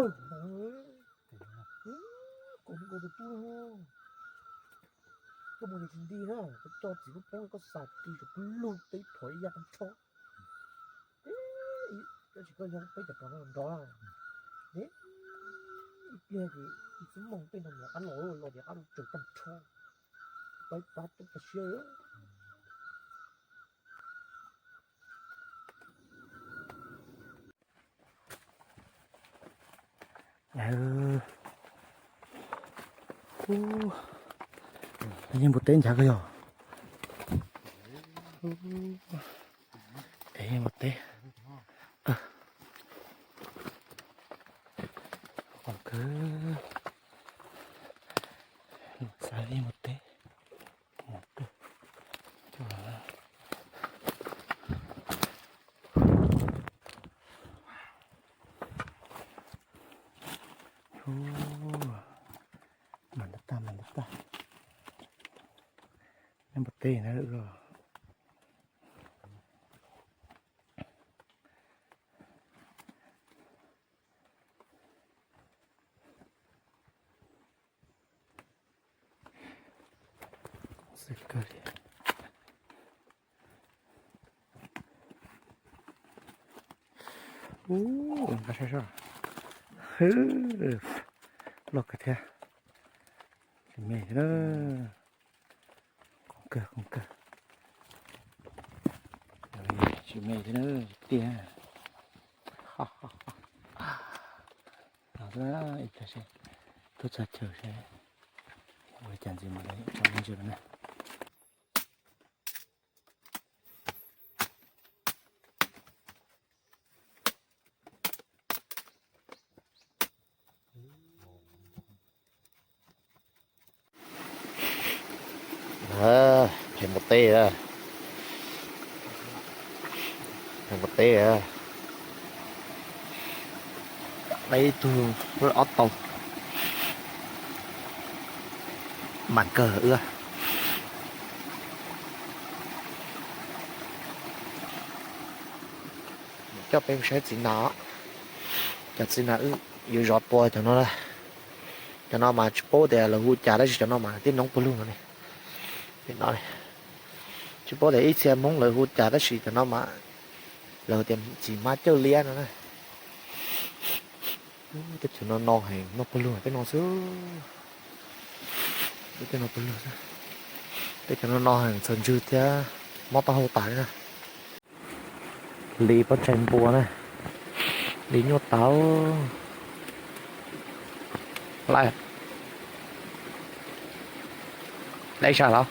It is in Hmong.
Koj mus ua tus tub, koj mus ua tsis nti na, koj coj txiv koj poob koj xav ti rau peb lug teb thov ib yam tag nrho. Tab sis koj yog peb cov pog no nrov ne, ib pliag ces ib txwm moog tej no mus qab los los ces qab los tsaws tag nrho. Pab pab tub pab siab. Yeej npua teb nchav kawg yog. Es yeej npua teb. Qhov kawg, xav yeej npua teb. Mas ntawd tag, mas ntawd tag. Yeej npua teb na. Ub, nqa saib seb. Loj kawg thiab. Tsis me thiab na. Qoob kawg, qoob kawg. Tsis me thiab na, tiag. No xwb, ib pliag seb, tuaj txog chaw seb ua li cas ntxiv mas tso me ntsis na. Pheej npua teb, pheej npua teb, ib tug ob tau, mam kawg wb. Coj peb mus saib txiv nas, cov txiv nas wb yuav zov tua cov no. Cov no mas tsis paub tias lawv hu cas tab sis cov no mas tib noob puag lug no ne. Tsis paub tias ib txhia Hmoob lawv hu cas tab sis cov no mas lawv tias txiv hmab cawj liab no na. Teb chaws no no heev, no puag lug tej no xwb. Tej no puag lug xwb. Teb chaws no no heev, txhaws ntswg thiab mob taub hau tas li na. Hliv pob tsaig npua na, hliv nyuaj tas. Laib, laib sab los?